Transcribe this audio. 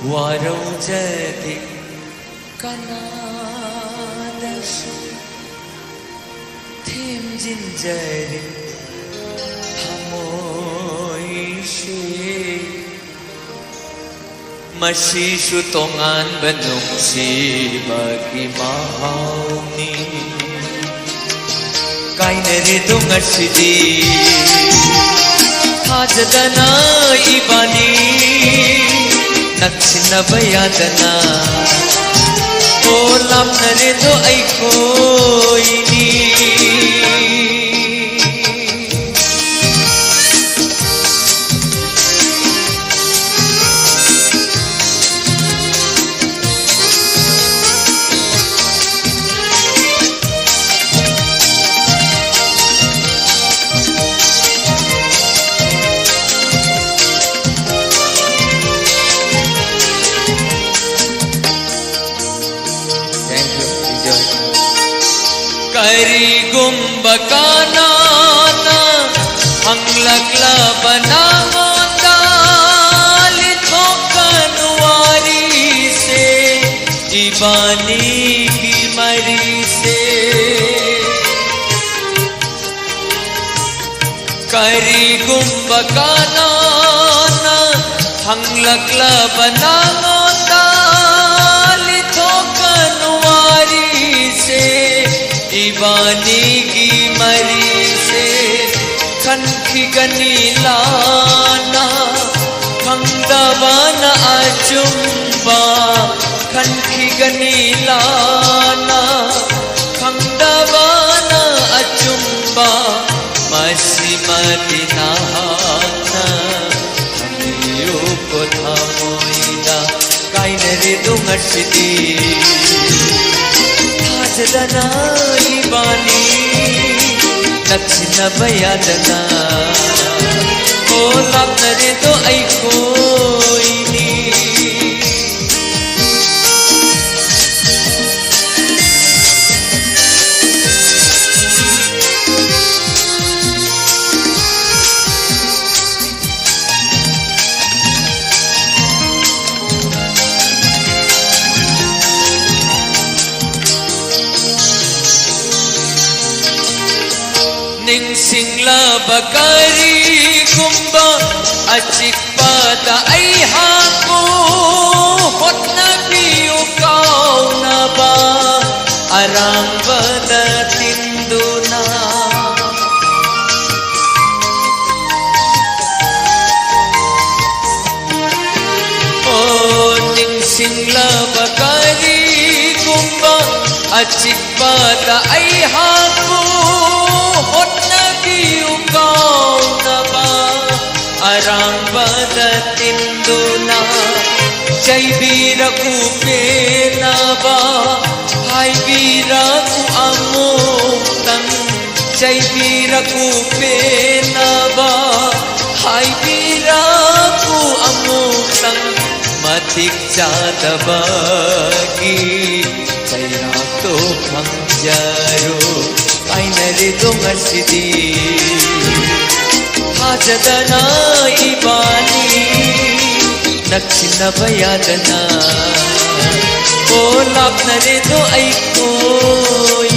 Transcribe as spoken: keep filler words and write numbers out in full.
ꯋꯥꯔꯧꯖꯗꯦ ꯀꯅꯥꯗꯁꯨ ꯊꯦꯝꯖꯤꯟꯖꯔꯤ ꯊꯃꯣꯏꯁꯦ꯫ ꯃꯁꯤꯁꯨ ꯇꯣꯉꯥꯟꯕ ꯅꯨꯡꯁꯤꯕꯒꯤ ꯃꯍꯥꯎꯅꯤ꯫ ꯀꯥꯏꯅꯔꯦꯗꯣ ꯉꯁꯤꯗꯤ ꯊꯥꯖꯗꯅ ꯏꯕꯥꯅꯤ, ꯅꯛꯁꯤꯟꯅꯕ ꯌꯥꯗꯅ꯫ ꯑꯣ ꯂꯥꯞꯅꯔꯦꯗꯣ ꯑꯩꯈꯣꯏꯅꯤ꯫ Thank you. Enjoy. ꯀꯔꯤꯒꯨꯝꯕ ꯀꯅꯥꯅ ꯍꯪꯂꯛꯂꯕ ꯅꯉꯣꯟꯗ, ꯂꯤꯊꯣꯛꯀꯅꯨ ꯋꯥꯔꯤꯁꯦ, ꯏꯕꯥꯅꯤꯒꯤ ꯃꯔꯤꯁꯦ꯫ ꯀꯔꯤꯒꯨꯝꯕ ꯀꯅꯥꯅ ꯍꯪꯂꯛꯂꯕ ꯅꯉꯣꯟꯗ, ꯂꯤꯊꯣꯛꯀꯅꯨ ꯋꯥꯔꯤꯁꯦ, ꯏꯕꯥꯅꯤꯒꯤ ꯃꯔꯤꯁꯦ꯫ ꯈꯟꯈꯤꯒꯅꯤ ꯂꯥꯟꯅ, ꯈꯪꯗꯕꯅ ꯑꯆꯨꯝꯕ꯫ ꯈꯟꯈꯤꯒꯅꯤ ꯂꯥꯟꯅ, ꯈꯪꯗꯕꯅ ꯑꯆꯨꯝꯕ꯫ ꯃꯁꯤꯃꯗꯤ ꯅꯍꯥꯛꯅ ꯈꯪꯕꯤꯌꯨꯀꯣ ꯊꯃꯣꯏꯗ꯫ ꯀꯥꯏꯅꯔꯦꯗꯣ ꯉꯁꯤꯗꯤ ꯊꯥꯖꯗꯅ ꯏꯕꯥꯅꯤ, ꯅꯛꯁꯤꯟꯅꯕ ꯌꯥꯗꯅ꯫ ꯑꯣ ꯂꯥꯞꯅꯔꯦꯗꯣ ꯑꯩꯈꯣꯏꯅꯤ꯫ ꯅꯤꯡꯁꯤꯡꯂꯕ ꯀꯔꯤꯒꯨꯝꯕ ꯑꯆꯤꯛꯄꯗ ꯑꯩꯍꯥꯛꯄꯨ ꯍꯣꯠꯅꯕꯤꯌꯨ ꯀꯥꯎꯅꯕ ꯑꯔꯥꯡꯕꯗ ꯇꯤꯟꯗꯨꯅ꯫ ꯑꯣ, ꯅꯤꯡꯁꯤꯡꯂꯕ ꯀꯔꯤꯒꯨꯝꯕ ꯑꯆꯤꯛ ꯄꯗ ꯑꯩꯍꯥꯛꯄꯨ ꯍꯣꯠꯅꯕꯤꯌꯨ ꯀꯥꯎꯅꯕ ꯑꯔꯥꯡꯕꯗ ꯇꯤꯟꯗꯨꯅ꯫ ꯆꯩꯕꯤꯔꯛꯎ ꯄꯦꯟꯅꯕ, ꯍꯥꯏꯕꯤꯔꯛꯎ ꯑꯃꯨꯛꯇꯪ꯫ ꯆꯩꯕꯤꯔꯛꯎ ꯄꯦꯟꯅꯕ, ꯍꯥꯏꯕꯤꯔꯛꯎ ꯑꯃꯨꯛꯇꯪ꯫ ꯃꯇꯤꯛ ꯆꯥꯗꯕꯒꯤ ꯆꯩꯔꯥꯛꯇꯣ ꯐꯪꯖꯔꯣ꯫ ꯀꯥꯏꯅꯔꯦꯗꯣ ꯉꯁꯤꯗꯤ ꯊꯥꯖꯗꯅ ꯏꯕꯥꯅꯤ ꯅꯛꯁꯤꯟꯅꯕ ꯌꯥꯗꯅ꯫ ꯑꯣ, ꯂꯥꯞꯅꯔꯦꯗꯣ ꯑꯩꯈꯣꯏ